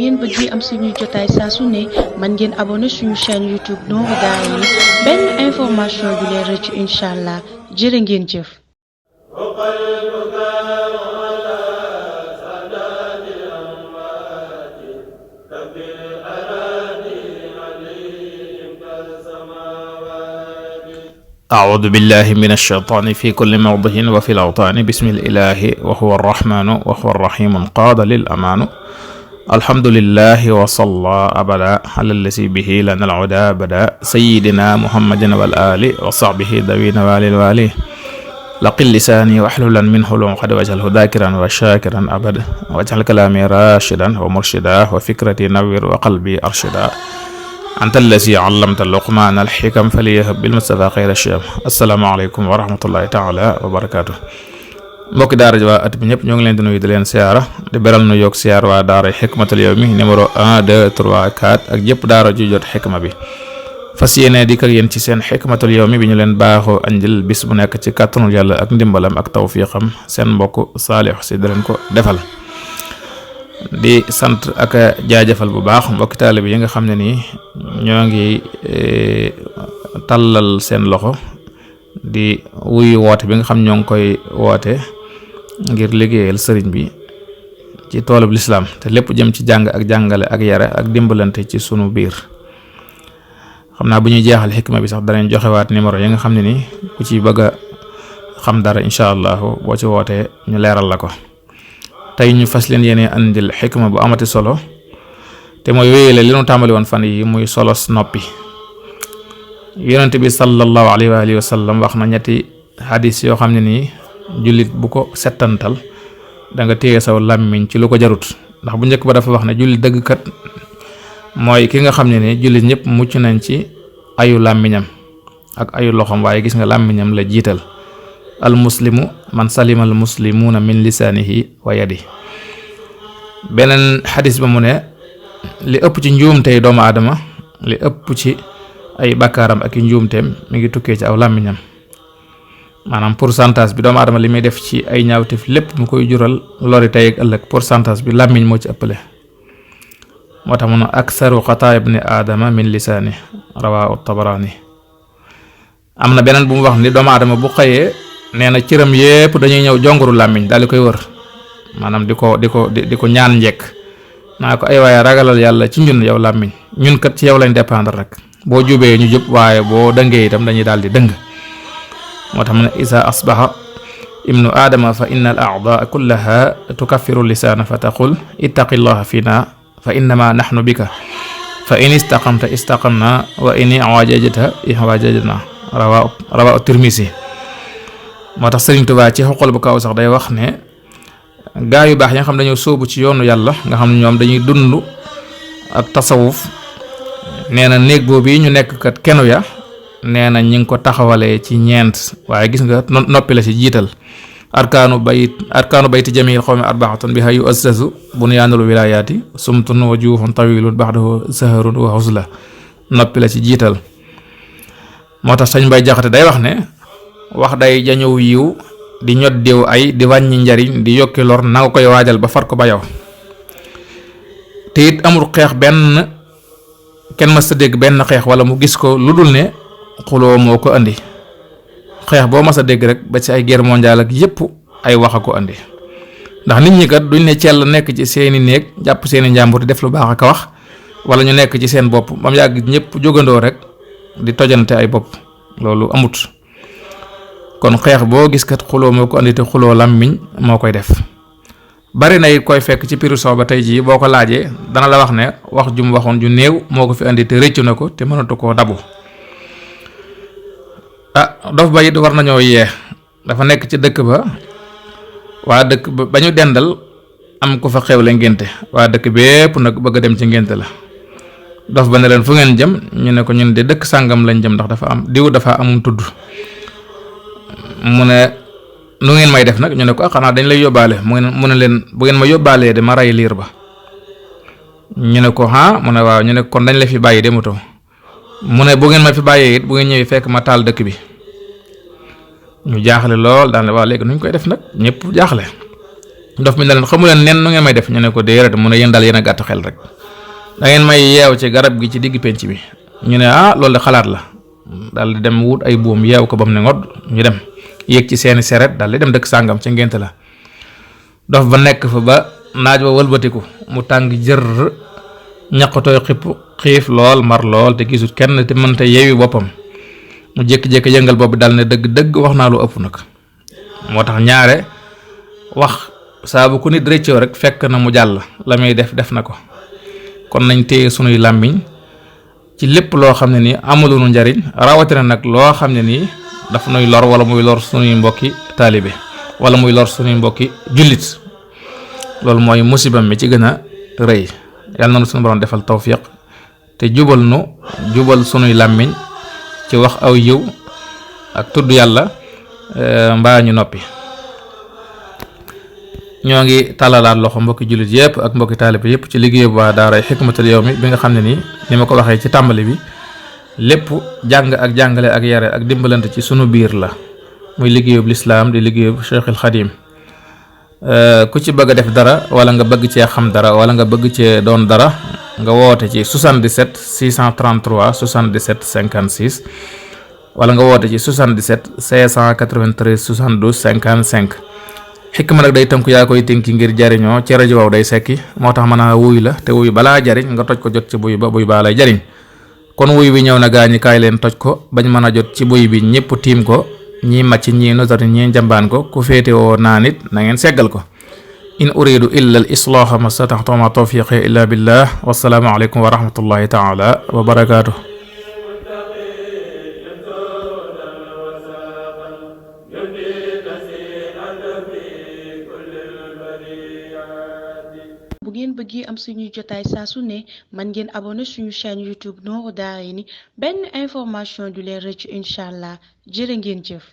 ngeen bëgg am suñu jotaay saa su ne man ngeen abonné suñu chaîne YouTube Nourou Darayni benn information du leen rëcc inshallah jërë ngeen jëf. أعوذ بالله من الشيطان في كل موضع وفي الأوطان بسم الإله وهو الرحمن وهو الرحيم قاد للأمان الحمد لله وصلى أبدا على الذي به لنا العدا بدا سيدنا محمد والآل وصحبه ذوي نوال الوالي لقل لساني واحللا منه العقد واجعله ذاكرا وشاكرا أبدا واجعل كلامي راشدا ومرشدا وفكرتي نوّر وقلبي أرشدا أنت الذي علمت لقمان الحكم فليهب بالمصطفى خير الشام السلام عليكم ورحمة الله تعالى وبركاته mbokki daara ji waa at bi ñëpp ñoo ngi leen di nuyu di leen siyaara di beral nu yokk siyaar waa daara Hikmatul Yawmi numéro 1 2 3 4 ak jëpp daara ju jot xikma bi fas yéene di ak yéen ci seen Hikmatul Yawmi bi ñu leen baaxoo andil bis bu nekk ci kàttanul yàlla ak ndimbalam ak tawfiqam seen mbokk Saalix si di leen ko defal di sant ak jaajëfal bu baax mbokki taalibe yi nga xam ne nii ñoo ngi tàllal seen loxo di wuyu woote bi nga xam ñoo ngi koy woote ngir liggéeyal sëriñ bi ci toolub lislaam te lépp jëm ci jàng ak jàngale ak yare ak dimbalante ci sunu biir xam naa bu ñuy jeexal xikma bi sax danañ joxewaat numéro yi nga xam ne ni ku ci bëgg a xam dara incha allahu boo ci wootee ñu leeral la ko tey ñu fas leen yéene andil xikma bu amati solo te mooy wéyale li nu tàmbali woon fan yi muy solos noppi. yonent bi sallallahu alayhi wa sallam wax na ñetti hadis yoo xam ne nii jullit bu ko settantal da nga téye saw làmmiñ ci lu ko jarut ndax bu njëkk ba dafa wax ne jullit dëgg kat mooy ki nga xam ne ni jullit ñëpp mucc nañ ci ayu làmmiñam ak ayu loxom waaye gis nga làmmiñam la jiital al muslimu man salima al muslimuuna min lisaanihi wa yadi beneen xadis ba mu ne li ëpp ci njuumtey doomu aadama li ëpp ci ay bakkaaram ak i njuumteem mi ngi tukkee ci aw làmmiñam maanaam pourcentage bi doomu aadama li muy def ci ay ñaawteef lépp mu koy jural lori tey ak ëllëg pourcentage bi làmmiñ moo ci ëppale moo tax mu ne aksaru xataa ibni aadama min lisaani rawaahu tabaraani am na beneen bu mu wax ni doomu aadama bu xëyee nee na cëram yépp dañuy ñëw jonguru làmmiñ daal di koy wër maanaam di ko ñaan njekk naa ko ay waaye ragalal yàlla ci ñun yow làmmiñ ñun kat ci yow lañ dépendre rek boo jubee ñu jub waaye boo dëngee itam dañuy daal di dëng moo tax mu ne isa asbaxa ibnu aadama fa inna al a'daa kullaha tukaffiru lisaana fa taqul ittaqillaha fina fa innama nahnu bika fa in istaqamta istaqamna wa in i'wajajta i'wajajna rawa Tirmisi moo tax Sëriñ Tuubaa ci xoqal bu kaw sax day wax ne gaa yu baax yi nga xam dañoo sóobu ci yoonu yàlla nga xam ne ñoom dañuy dund ak tasawuf nee na néeg boobu yi ñu nekk kat kenu ya nee na ñi ngi ko taxawalee ci ñeent waaye gis nga noppi la ci jiital arkaanu bayti jamil xawmi arbaatun biha yu assasu bunyaanul wilayaati sumtun wa juufun tawilun baxdahu saharun wa husla noppi la ci jiital moo tax Sëñ Mbay Jaxate day wax ne wax day jañëw yiw di ñot diw ay di wàññi njariñ di yokki lor na nga koy waajal ba far ko ba yow te it amul xeex benn kenn mas a dégg benn xeex wala mu gis ko lu dul ne xuloo moo ko andi xeex boo mas a dégg rek ba ci ay guerre mondiale ak yépp ay wax a ko andi ndax nit ñi kat duñ ne cell nekk ci seeni néeg jàpp seeni njàmbur di def lu baax ak a wax wala ñu nekk ci seen bopp ba mu yàgg ñëpp jógandoo rek di tojante ay bopp loolu amut kon xeex boo gis kat xuloo moo ko andi te xuloo làmmiñ moo koy def bari na it koy fekk ci prison ba tey jii boo ko laajee dana la wax ne wax jum waxoon ju néew moo ko fi andi te rëccu na ko te mënatu koo dabu dof ba it war nañoo yee dafa nekk ci dëkk ba waa dëkk ba ñu dendal am ku fa xewle ngénte waa dëkk bépp nag bëgg a dem ci ngénte la dof ba ne leen fu ngeen jëm ñu ne ko ñun de dëkk sàngam lañ jëm ndax dafa am diw dafa amum tudd mu ne nu ngeen may def nag ñu ne ko xanaa dañ lay yóbbaale mu ne leen bu ngeen ma yóbbaalee de ma rey liir ba ñu ne ko mu ne waaw ñu ne kon dañ la fi bàyyi demutoo mu ne bu ngeen ma fi bàyyee it bu ngeen ñëwee fekk ma taal dëkk bi ñu jaaxle lool daan la waaw léegi nuñ koy def nag ñëpp jaaxle ndof mi ne leen xamu leen nen nu ngeen may def ñu ne ko déedéet mu ne yéen daal yéen a gàtt xel rek da ngeen may yeew ci garab gi ci digg penc bi ñu ne loolu de xalaat la daal di dem wut ay buum yeew ko ba mu ne ngod ñu dem yéeg ci seeni seret daal di dem dëkk sàngam ca ngénte la dof ba nekk fa ba naaj ba wëlbatiku mu tàng jër ñaqatooy xiif lool mar lool te gisut kenn te mënta yeewi boppam mu jékki-jékki yëngal boobu dal ne dëgg wax naa lu ëpp nag moo tax ñaare wax saa bu ko nit rëccoo rek fekk na mu jàll la muy def na ko kon nañ téye sunuy làmmiñ ci lépp loo xam ne nii amulunu njariñ rawatina nag loo xam ne nii daf nuy lor wala muy lor sunuy mbokki taalibe wala muy lor sunuy mbokki jullit loolu mooy musibam mi ci gën a rëy yàlla na nu sunu borom defal tawfiq te jubal sunuy làmmiñ ci wax aw yiw ak tudd yàlla mbaa ñu noppi. ñoo ngi tàllalaat loxo mbokki jullit yëpp ak mbokki taalibe yëpp ci liggéey bu waa daaray Hikmatul Yawmi bi nga xam ne nii ni ma ko waxee ci tàmbali bi lépp jàng ak jàngale ak yare ak dimbalante ci sunu biir la muy liggéeyub lislaam di liggéeyub Cheikhul Xadim ku ci bëgg a def dara wala nga bëgg cee xam dara wala nga bëgg cee doon dara nga woote ci 77 633 77 56 wala nga woote ci 77 593 72 55. xikma nag day tënku yaa koy tënki ngir jariñoo ci rajo waaw day sekki moo tax mën a wuy la te wuy balaa jariñ nga toj ko jot ci buy baa lay jariñ kon wuy bi ñëw na gaañi kaay leen toj ko bañ mën a jot ci buy bi ñëpp tiim ko ñii màcc ñii nosati ñii njambaan ko ku féete woo naa nit na ngeen seggal ko in uridu illa al islaaha ma stataxtu ma tawfiqi illa billah wassalaamu aleykum wa rahmatullahi taala wa barakaatuh. bu ngeen bëggee am suñuy jotaay saa su ne man ngeen abonné suñu chaîne YouTube Nourou Darayni benn information du leen rëcc incha allah jërë ngeen jëf.